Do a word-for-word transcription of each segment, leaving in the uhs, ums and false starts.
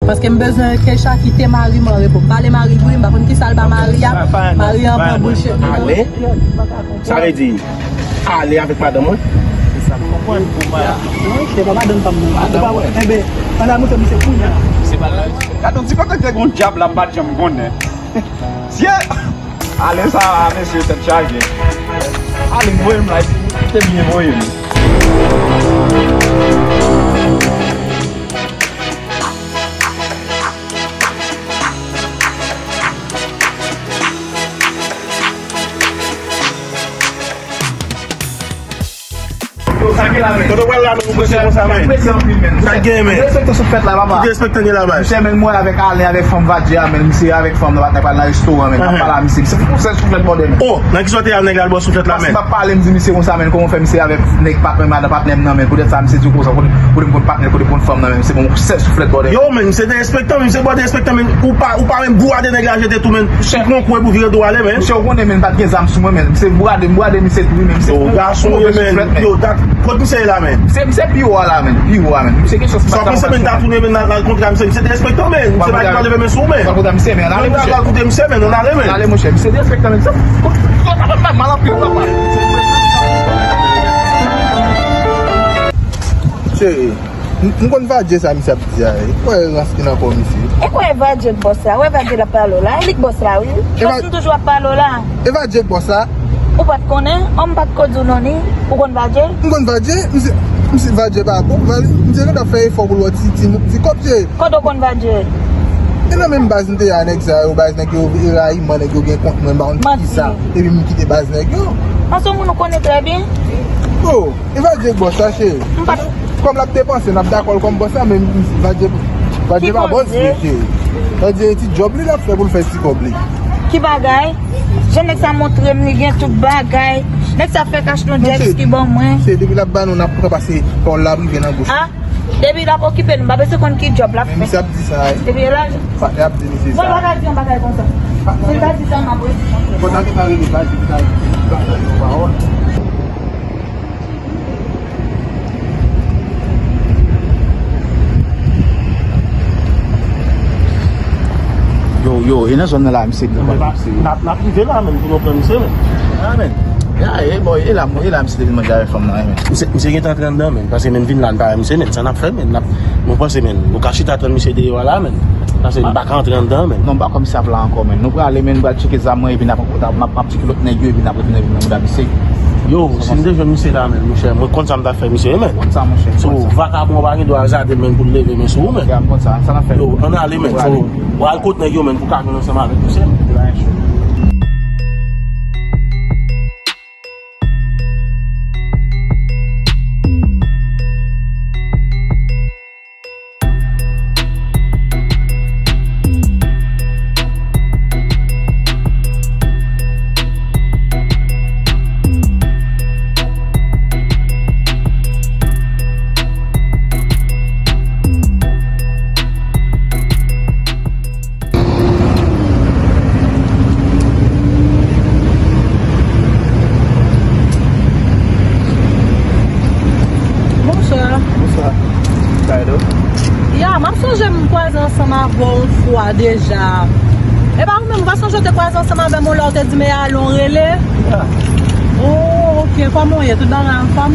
Paske m bezwen Keisha kite mari m an repo. M pale mari l wi, m pa konn kisa l ba mari a. Mari a pran boulshit. Ale? Sa vle di, ale avèk madanm mwen? Se sa m konprann pou mwen. Non, se pa madanm pa m non. Madanm mwen. Enben, ann al montre misye kounye a. Se pa la. Gade yon ti kote k te gen yon dyab la, m pa t janm konnen. Sye! Ale sa a, mesye, tèt chaje. Ale, voye m la, te byen voye m. Kote w pral la menm, ou prese konsa menm? Sa k gen menm? Respekte souflèt la, papa. Ki derespektan gen la, baz? Misye menm, mwen avèk Alen, avèk fanm Vadye a menm, misye avèk fanm nan, patnè pral nan restoran menm, n ap pale a misye, misye fè yon sèl souflèt bòdè menm. Oh, nan ki sa w te al nèg la al ba w souflèt la menm? Pase m ap pale, m di misye konsa menm, kòman w fè misye avèk nèg patnè, madanm patnè m nan menm, poutèt sa misye di w konsa, kote, kote m konn patnè, kote m konn fanm nan menm, misye ban m yon sèl souflèt bòdè. Yo, menm, se derespektan menm, se bòdè derespektan menm, ou pa, ou pa menm bourade nèg la jete tou menm, ou pran kou epi w vire do w ale menm. Misye, ou konnen menm, pa t gen zam sou mwen menm, misye bourade, m bourade misye tou wi menm, misye. Yo, gason yo menm, yo, dat, kot misye ye la menm? Se, se pi wo a la menm, pi wo a menm. Misye gen chans. Sa w panse menm ta tounen menm nan, nan kontra misye, misye derespektan menm. Misye pa gen dwa leve men sou ou menm. Kontra misye menm, ale monchè. Al koute misye menm, ann ale menm. Ale monchè, misye derespektan menm. Sa, mal anpil papa. Cheri, m, m konn Vadye sa misye ap di a, e. Kwè rans ki nan kò misye. E kwè Vadye k bòs la, wè Vadye l ap pale w la, e li k bòs la wi. Paske m toujou ap pale w la. E Vadye k bòs la? Ou pa t konnen? An m pa t ko di w non ni? Ou konn Vadye? M konn Vadye? Misye, misye Vadye pa bon. Misye gentan fè efò pou l wè ti, ti, ti kòb, cheri. Kote w konn Vadye? E nan menm baz m te ye a nèg sa yo, baz nèg yo rayi m, nèg yo gen kont mwen, m pa konn kisa. Epi m kite baz nèg yo. An se moun ou konnen trè byen? Oh, e Vadye k bòs la, cheri. M pa t Kòm l ap depanse, n ap dakò l kòm bòs la, men Vadye, Vadye pa bòs vre, cheri. Vadye ti djòb li l ap fè pou l fè ti kòb li. Ki bagay? Jan nèg sa montre m li gen tout bagay. Nèg sa fè kach nan jet ski ban mwen. Se depi l ap ba nou, n ap pran pase pa w la rive nan bouch. Ah, depi l ap okipe nou, m pa bezwen konn ki djòb l ap fè. Men misye ap di sa, wi. Depi l la, patnè ap di misye sa. Mwen pa ka di yon bagay konsa. Si l ta di sa, m ap redi konsa. Bon, tande pa rele, pa di, pa di, pa di yon pawòl. Yo, yo, e nan zòn nan la, misye gen pale. N ap, n ap rive la, menm, pou nou pran misye, menm. Ah, menm. Ya, e, bò, e la, e la, misye te vin manje avèk fanm nan, menm. Misye, misye gentan antre anndan, menm, paske, menm, vin la, n pa wè misye, menm, sa n ap fè, menm, n ap, nou panse, menm, nou ka chita tann misye deyò a la, menm, paske n pa ka antre anndan, menm. Non, m pa kwè misye ap la ankò, menm. Nou prale, menm, nou pral tcheke zam mwen, epi n ap, n ap, n ap tcheke lòt nèg yo, epi n ap retounen vin nan mouda misye. Yo, si m te jwenn misye la, menm, monchè, mwen konn sa m t ap fè misye, menm. Konn sa, monchè, konn sa. Vakabon pa gen dwa azade, menm, pou l leve men sou ou, menm. Ya, m konn sa, sa n ap fè. Yo, ann ale, menm. Ou al kot nèg yo, menm, pou ka jwenn ansanm avèk misye, menm. Bonswa. Bonswa. Sa e do? Ya, m ap sonje m kwaze ansanm avè w yon fwa deja. E pa ou menm, ou pa sonje w te kwaze ansanm avè m yon lè w te di m e ale yon rele? Ya. Oh, ok. Kòman w ye? Tout bagay anfòm?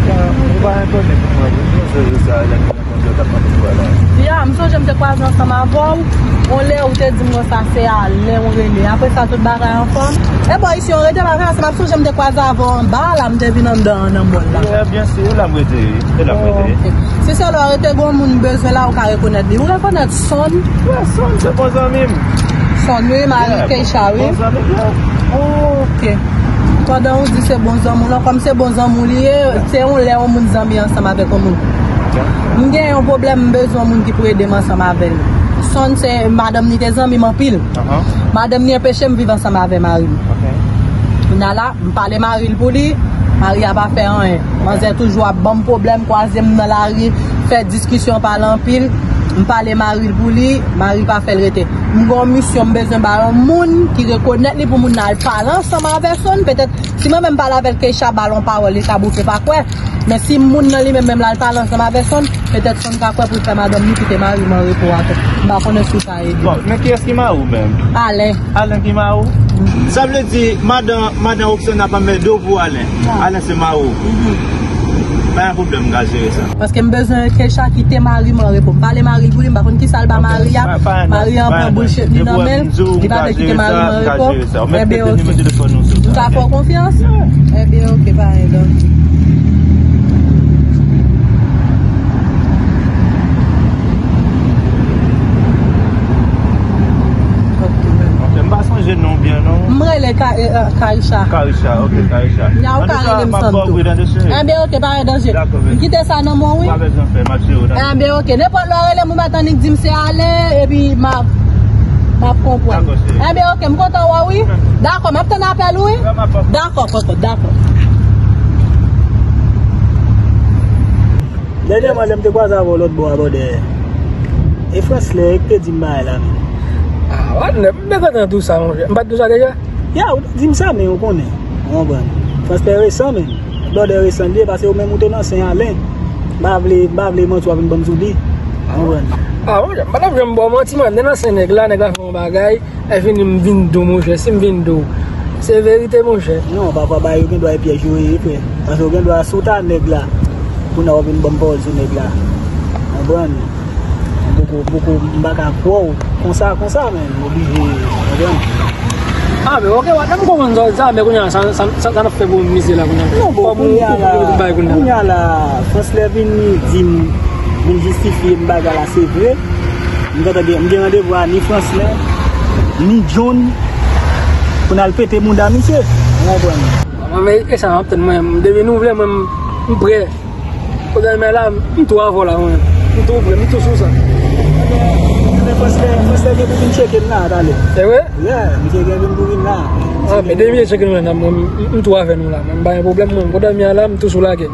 Ou pa enpòte pou mwen, pou m sonje sa, lè m te nan kondyo, t ap mande pou wè la. Ya, m sonje m te kwaze ansanm avè w. Yon lè ou te di m konsa se Alen ou rele. Apre sa, tout bagay anfòm. E bò isi, yon rete bagay, se m ap sonje m te kwaze avè w anba la, m te vin anndan an nan mòl la. Ya, byen si, e la m rete, e la m rete. Ok. Si se lè w rete, gon moun bezwen la, ou ka rekonèt li. Ou rekonèt Son? Ya, Son, se bon zanmi m. Son, wi, mari Keisha, wi. Bon zanmi m, ya. Ok. Pandan ou di se bon zanmi w lan, kòm se bon zanmi w li ye, se yon lè yon moun zanmi ansanm avèk yon moun. M gen yon pwoblèm, m bezwen yon moun ki pou ede m ansanm avè l. Son se madanm ni te zanmi m anpil. Madanm ni anpeche m viv ansanm avè mari m. Kounye a la, m pale mari l pou li, mari a pa fè anyen. Manzè toujou ap ban m pwoblèm, kwaze m nan lari, fè diskisyon, pale anpil. M pale mari l pou li, mari l pa fè l rete. M gen yon misyon, m bezwen ba yon moun ki rekonèt li pou moun nan al pale ansanm avè Son. Petèt, si mwen menm pale avè l, Keisha ba l yon pawòl, li ka bouke pa kwè. Men si moun nan li menm, menm l al pale ansanm avè Son, petèt Son ka kwè pou l fè madanm li kite mari m an repo a tou. M pa konnen si w ka ede. Bon, men kiyès ki mari w menm? Alen. Alen ki mari w? Sa vle di, madan, madan Roxana pa mèt do pou Alen. Alen se mari w. Pa gen pwoblèm, m ka jere sa. Paske m bezwen Keisha kite mari m an repo. M pale mari l pou li, m pa konn kisa l ba mari a. Mari an pran bullshit li nan men l, li pa vle kite mari m an repo. Enben, oke. M ka fè w konfyans? Enben, oke, pa gen danje. Ok, m pa sonje non byen, non. M rele Ka-, eh, eh, Karisha. Karisha, ok, Karisha. Nya ou ka rele m Santo. Enben, ok, pa gen danje. M kite sa nan men w, wi. Pa bezwen fè, m ap jere w. Enben, ok. Nenpòt lè w rele m, ou mèt annik di m se Alen, epi m ap, m ap konprann. Enben, ok, m kontan wè w, wi. Dakò, m ap tann apèl ou, wi. Dakò, kòkòt, dakò. Dènyèman, lè m te kwaze avè w lòt bò a bò dèyè, e Franslè ki te di m bagay la menm. Ah, patnè, m te kontan tou sa, monchè. M pa t di w sa deja? Ya, ou te di m sa, men ou konnen. Ou konprann? Franslè resan menm. Blòdè resan li ye, paske ou menm ou te nan sen Alen. M pa vle, m pa vle manti w ap vin ban m sou li. Ou konprann? Ah, monchè, m pa t ap janm ba w manti, man. M te nan sen nèg la, nèg la fè yon bagay. Lè fini m vin di w, monchè, si m vin di w, se verite, monchè. Non, pafwa bagay yo gen dwa e pyèj yo ye, frè. Paske yo gen dwa sou ta nèg la. Kounye a w ap vin ban m pawòl sou nèg la. Konprann? M poko, poko, m pa ka kwè w konsa, konsa, men m oblije, konprann? Ah, men ok, patnè, m konprann sa w di a, men kounye a, sa, sa, sa, sa n ap fè pou mize la, kounye a? Non, bon, kounye a la, kounye a la, Franslè vin di m, vin jistifye m bagay la, se vre. M gentan gen, m gen randevou a ni Franslè, ni John pou n al pete mouda misye. Ou konprann? Mwen, men, e sa m ap tann mwen, depi nou vle, mwen, m, m prè. Kote m la, m tou avè w la, mwen. M tou prè, m tou sou sa. Ebyen, Franslè, Franslè gen pou vin tcheke m la, talè. Se vre? Yeah, misye gen vin pou vin la. Ah, men depi misye tcheke nou la, mwen, m, m tou avè nou la, mwen, m pa gen pwoblèm, mwen. Kote m la, m tou sou lagè.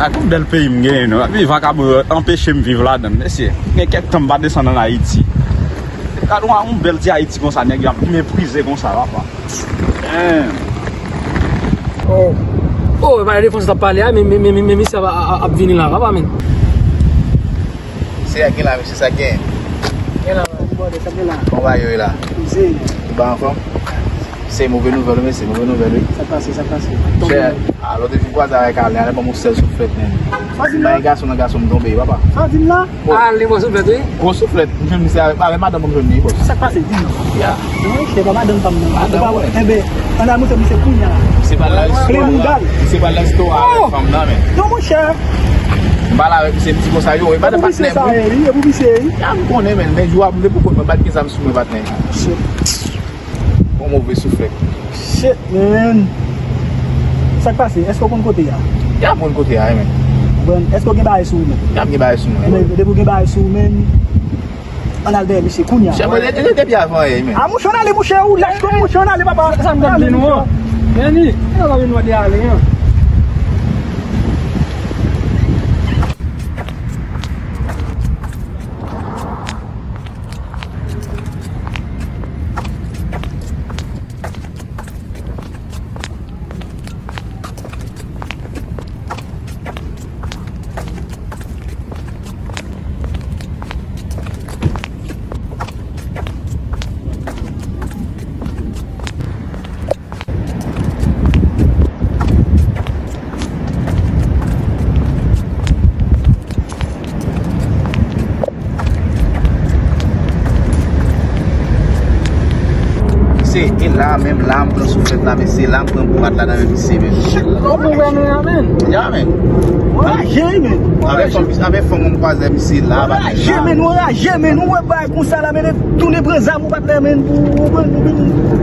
Ak yon bèl peyi m genyen, non. Epi vakabon yo anpeche m viv ladan l, mesye. Gen kèk tan m pa desann ann Ayiti. Gad yon, yon bèl ti Ayiti konsa, nèg yo ap meprize konsa, papa. Hein. Oh. Oh, e pa de Fransè t ap pale a, men, men, men, men, men misye ap, ap, ap vini la, papa, men. Se sa k gen la, mesye, sa k gen. Gen la, bòdè, sa k gen la. Kòman bagay yo ye la? Mizè. Ou pa anfòm? Se move nouvèl, wi, mesye, move nouvèl, wi. Sa k pase, sa k pase? Chè, a, lòt jou m kwaze avèk Alen, Alen ban m yon sèl souflèt, men. Sa di m la? Bay gason nan gason m tonbe, papa. Sa di m la? Oh. Alen, gwo souflèt, wi. Gwo souflèt. M jwenn misye avèk, avèk madanm mwen m jwenn li, bòs. Sa k pase, di m. Ya. Non, se pa madanm pa m nan. Madanm mwen. Enben, ann al montre misye kounye a. Misye pral nan restoran. Kle mouda l. Misye pral nan restoran avèk fanm nan, men. Non, monchè. M pale avèk misye, m di konsa, yo, e pa de patnè m, wi. E pou misye sa ye, wi, e pou misye, wi. Ya, m konnen, men, men jou a, m te pou konn, mwen pa t gen zam sou mwen, patnè. Shit. Bon, move souflèt. Shit, man. Sa k pase? Èske w konn kote a? Ya, m konn kote a, wi, men. Bon, èske w gen bagay sou ou, men? Ya, m gen bagay sou mwen. Enben, depi w gen bagay sou ou, men, ann al dèyè misye kounye a. Chè, mwen, depi avan yè, men. A, mouche, ann ale, mouche, ou lèch twòp, mouche, ann ale, papa. Sa m t ap di nou an. Meni, e nan la vin mande ale an. Se, e la menm, la m pran souflèt la, mesye, la m pran bourad la nan men misye, men. Shit, lòt ouvè nou ya, men. Ya, men. Anraje, men. Avèk fanm, avèk fanm, m kwaze misye la, anraje, men, anraje, men, ou wè bagay konsa la, men, tounen pran zam ou, patnè, men, pou, pou, pou,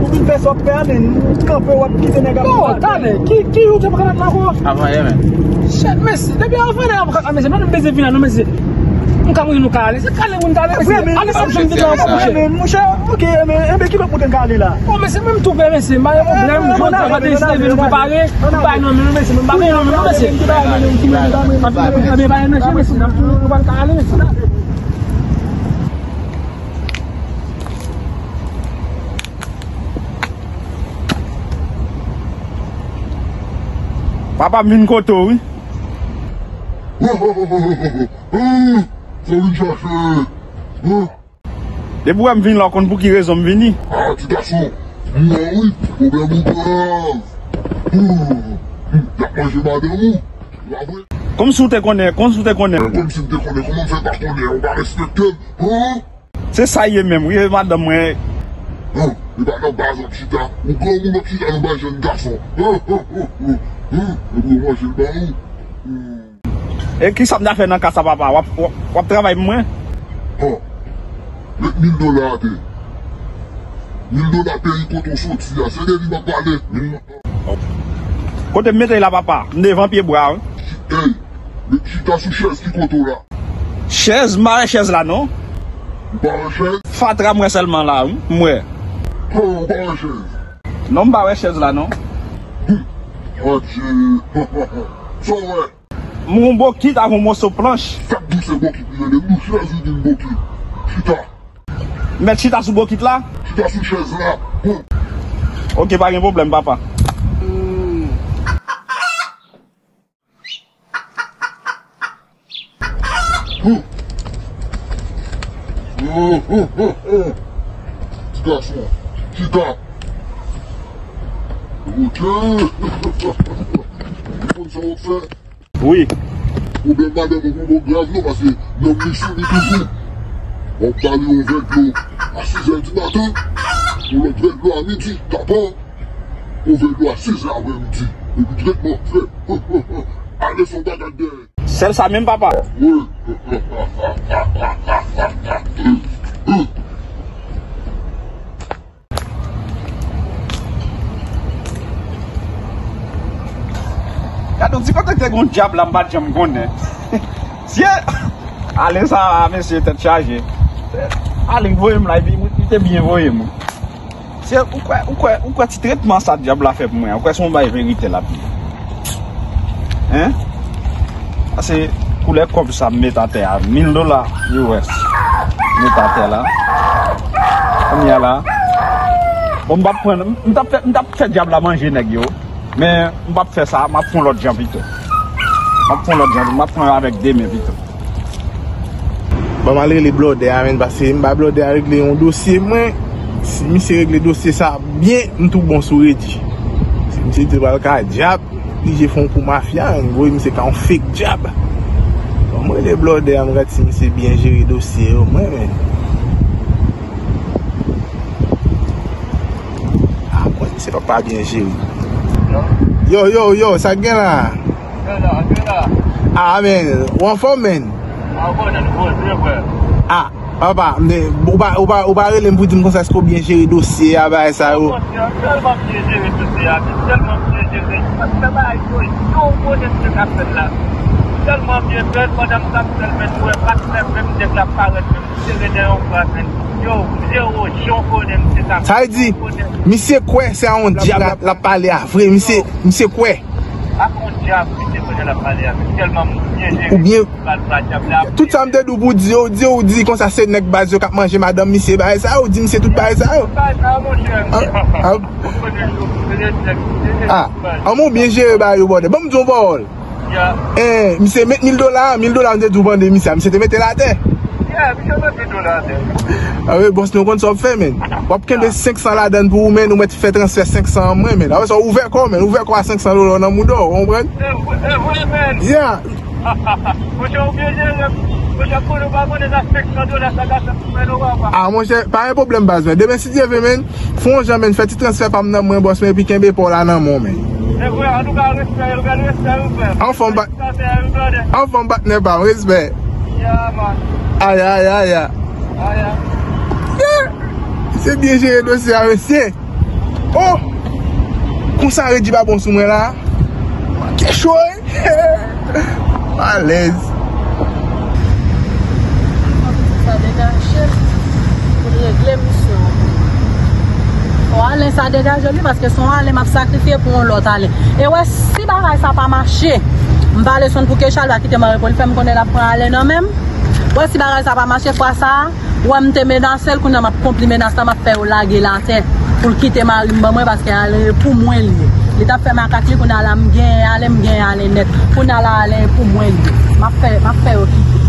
pou vin fè sa w ap fè a, men, ou kanpe, w ap kite nèg ap. Yo, talè, ki, ki ou te pran la ankò? Avan yè, men. Shit, mesye, depi avan yè, mesye, nou bezwen vin la, non, mesye. Kòm nou ka ale, se kale moun ka ale, mesye. Ale sa m jwenn dedan ankò, monchè. Monchè, ok, men, enben, ki lòt kote n ka ale la? Bon, mesye, menm tou fè, mesye, m pa gen pwoblèm. Jodi a, maten, si te vin prepare, m bay nan men nou, mesye, m pa gen nan men nou, mesye. Anpil, anpil, anpil, pa gen mesye, mesye, n ap tounen, nou pa ka ale, mesye. Papa m vin kote w, wi. Sa w vin chache? Depi w wè m vin la, w konn pou ki rezon m vini. Ah, ti gason, m wè wi, pwoblèm ou grav. Y ap manje madanm ou, la vre. Kòmsi w te konnen, kòmsi w te konnen. Kòmsi m te konnen, kòman m fè pa konnen, ou pa respekte m, han? Se sa ye menm, wi, e madanm mwen. Hum, e pa nan baz w ap chita. Ou granmoun w ap chita nan baz jèn gason. Hum, hum, hum, hum, hum. Epi w manje l ba ou. Hum. E kisa m ta fè nan ka sa, papa? W ap, w ap, w ap travay pou mwen? Hum. Met mil dola atè. Mil dola peyi kote w soti a. Se de li m ap pale. Mil... Kote m mete l la, papa? M devan pye bwa, wi. Ey, met chita sou chèz ki kote w la. Chèz? M pa wè chèz la, non. Ou pa wè chèz? Fatra m wè sèlman la, wi, m wè. Kòman ou pa wè chèz? Non, m pa wè chèz la, non. Hum, Bondye. Sa w wè? M wè yon bokit avè yon moso planch. Sa k di w se bokit li rele? M di w chèz, ou di m bokit. Chita. Mèt chita sou bokit la? Chita sou chèz la. Hum. Ok, pa gen pwoblèm, papa. Hum. Hum, hum, hum, hum. Ti gason, chita. Ok. Ou konn sa w ap fè? Wi. Pwoblèm madanm ou poko grav non, paske nonm li sou li toujou. W ap ba li yon vè dlo a sis è di maten, yon lòt vè dlo a midi, tapan, yon vè dlo a sis è aprèmidi. Epi tretman fèt. Ale fè yon bagay dèyè. Sèl sa menm, papa? Wi. Gade yon ti kote k te gen yon dyab la, m pa t janm konnen. Sye! Ale sa, mesye, tèt chaje. Ale, voye m la, epi li te byen voye m. Sye, ou kwè, ou kwè, ou kwè ti tretman sa dyab la fè pou mwen an, ou kwè se yon bagay verite l ap ye? Hein? Sa se koulè kòb sa m met atè a, mil dola U S. Met atè la. Kounye a la. Bon, m p ap pran, m t ap fè, m t ap fè dyab la manje nèg yo. Men, m p ap fè sa, m ap fè yon lòt jan pito. M ap fè yon lòt jan, m ap pran avèk de men pito. Ban m al rele blòdè a, menn, paske m ba blòdè a regle yon dosye, mwen. Si misye regle dosye sa byen, m tou bon sou redi. Si misye te pral ka dyab, li je fè yon kou mafya, ann voye misye ka yon fake dyab. Ban m rele blòdè a, m gad si misye byen jere dosye yo, mwen, menn. Ah, mwen, misye pa, pa byen jere. Yo, yo, yo, sa k gen la? Gen la, gen la. Ah, men, ou anfòm, men? Anfòm, nan poze, frè. Ah, papa, men, ou pa, ou pa, ou pa rele m pou di m konsa, èske w byen jere dosye a, bagay sa yo? Monchè, m tèlman byen jere dosye a, m tèlman byen jere. Paske bagay yo, yo konnen sa k ap fèt la. Tèlman byen fèt, pandan m t ap fè l, men m wè pa t fè menm nèg la parèt menm. Sa vle di, misye kwè se a yon dyab l ap, l ap pale a vre, misye, misye kwè. Oubyen, tout sa m te di w pou di yo, ou di, ou di konsa se nèg baz yo k ap manje madanm misye, bagay sa yo, ou di misye tout bagay sa yo. Ah, ah, ah, men w byen jere bagay yo, brother. Ban m di w yon pawòl. Eh, misye met mil dola, mil dola m te di w bande misye a, misye te mete l atè. Yeah, misye met mil dola atè. Ah wi, bòs, nou konn sa w ap fè, men. W ap kenbe senk san ladann pou ou, men, ou mèt fè transfè senk san an mwen, men. Apre sa, ouvè kò w, men. Ouvè kò a senk san dola nan mouda w, ou konprann? Se vre, se vre, men. Yeah. Monchè, ou byen jere, monchè, konnen w pa konnen sa senk san dola sa ka fè pou mwen, non, papa. Ah, monchè, pa gen pwoblèm, baz, men. Demen, si Dye vle, men, fè yon jan, men, fè ti transfè pa m nan mwen, bòs, men, epi kenbe pa w la nan men w, men. Se vre, antouka, respè, yo, gade respè, yo, frè. Anfòm, ba-, anfòm, patnè pa m, respè. Yeah, man. Aya, aya, aya. Aya. Yeah. Se byen jere dosye a, mesye. Oh! Konsa redi pa bon sou mwen la. Manke cho, wi. Alèz. Regle misyon. Fò Alen sa degaje li, paske se yon Alen m ap sakrifye pou yon lòt Alen. E wè, si bagay sa pa mache, m pale sonn pou Kecha, l va kite mari pou l fè m konnen l ap pran Alen nan men m. Wè, si bagay sa pa mache fwa sa a, wè m te menase l, kounye a m ap konpli menas la, m ap fè yo lage l atè pou l kite mari m ban mwen, paske Alen e pou mwen li ye. Li t ap fè makak li, kounye a la m genyen Alen, m genyen Alen nèt. Kounye a la Alen e pou mwen li ye. M ap fè, m ap fè yo kite.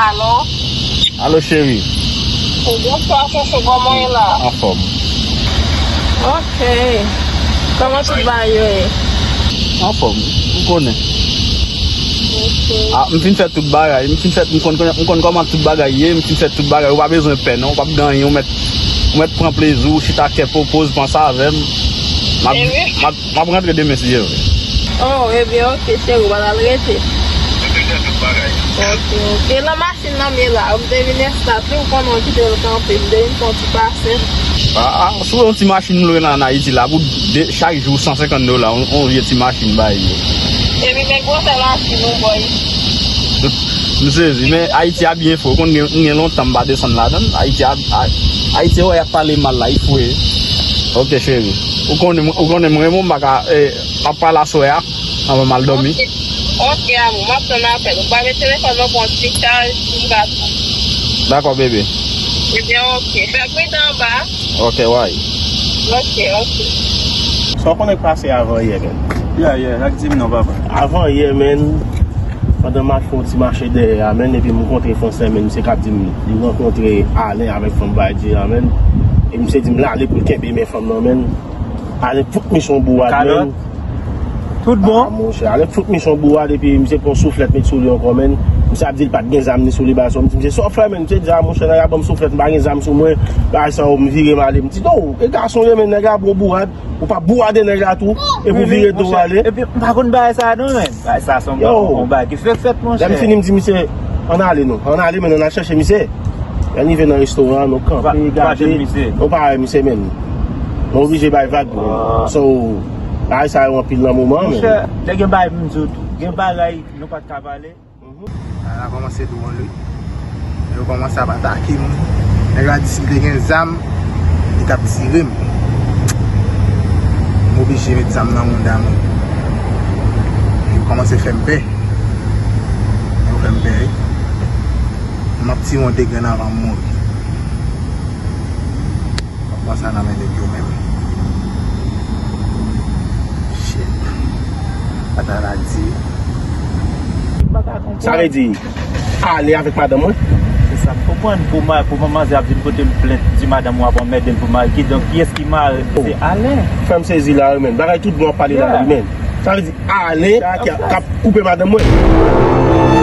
Alo? Alo, cheri. Bonswa, chouchou, kòman w ye la? Anfòm. Ok. Kòman tout bagay yo ye? Anfòm, ou konnen. Ok. Ah, m fin fè tout bagay, m fin fè, m konn, m konn kòman tout bagay ye, m fin fè tout bagay, ou pa bezwen pè non, ou p ap gen anyen, ou mèt, ou mèt pran plezi w, chita kè popoz, panse avè m. M ap, m ap, m ap rantre demen si Dye vle. Oh, ebyen, ok, cheri, ou pa t al rete. Ok, ok. E nan machin nan m ye la, m te vin estat li, ou konnen w kite l kanpe, m te vin fè yon ti pase. Ah, ah, si w yon ti machin lwe nan Ayiti la, pou de, chak jou san senkant dola, yon, yon vye ti machin bay yo. Epi men gwosè machin ou, boy. M sezi, men Ayiti a byen fre. Ou konn gen, gen lontan m pa desann ladan l. Ayiti a, a, Ayiti, wè, y ap pale mal la, li fre. Ok, cheri. Ou konnen, ou konnen mwen, mwen, m pa ka, eh, m ap pale aswè a, anvan m al dòmi. Ok, ok, amou, m ap tann apèl ou. Ba men telefòn nan pran ti chaj, m ka tou. Dakò, bebe. Ebyen, ok. Fè pridan anba. Ok, way. Ok, ok. Sa w konnen k pase avan yè, men? Ya, ya, sa k di m non, papa. Avan yè, men, pandan m ap fè yon ti mache dèyè a, men, epi m kontre Fransè, men, misye k ap di m li rankontre Alen avèk fanm Badji a, men. E misye di m l ale pou l kenbe men fanm nan, men. Alen fout misye yon bourad, men. Tout bon? Ah, monchè, Alen fout misye yon bourad, epi misye pran souflèt met sou li ankò, men. Misye ap di l pa t gen zam ni sou li, bagay sa. M di, "Misye, sa w fè, men?" Misye di, "Ah, monchè, nèg la ban m souflèt, m pa gen zam sou mwen, bagay sa yo." M vire m ale, m di, "Non, e gason ye, men nèg la bon bourad, ou pa bourade nèg la tou, epi w vire do w ale." Epi, m pa konn bagay sa a non, men. Bagay sa a se yon, yon bagay ki fèk fèt, monchè. Lè m fini, m di, "Misye, ann ale non, ann ale, men ann al chèche misye." Lè n rive nan restoran, nou kanpe, gade, nou pa wè misye menm. Nou oblije bay vag, men. So, bagay sa yo anpil nan moman, men. Monchè, te gen bagay pou m di w tou. Gen bagay nou pa t ka pale. Ala kòmanse dwòl, wi. Yo kòmanse ap atake m. Nèg la di si m te gen zam, li t ap tire m. M oblije met zam nan mouda mwen. Yo kòmanse fè m pè. Yo fè m pè, wi. M ap tire yon de grenn anvan m mouri. Mwen pran sa nan men nèg yo menm. Shit. Atala di. Sa vle di, ale avèk madanm mwen? Se sa m konprann. Pou ma-, pou manmanzè ap vin pote l plent, di madanm ou ap anmède l pou mari. Kidonk, kiyès ki mari? Se Alen. Fè m sezi la, wi, men. Bagay tout bon ap pale la, wi, men. Sa vle di, Alen, k ap koupe madanm mwen.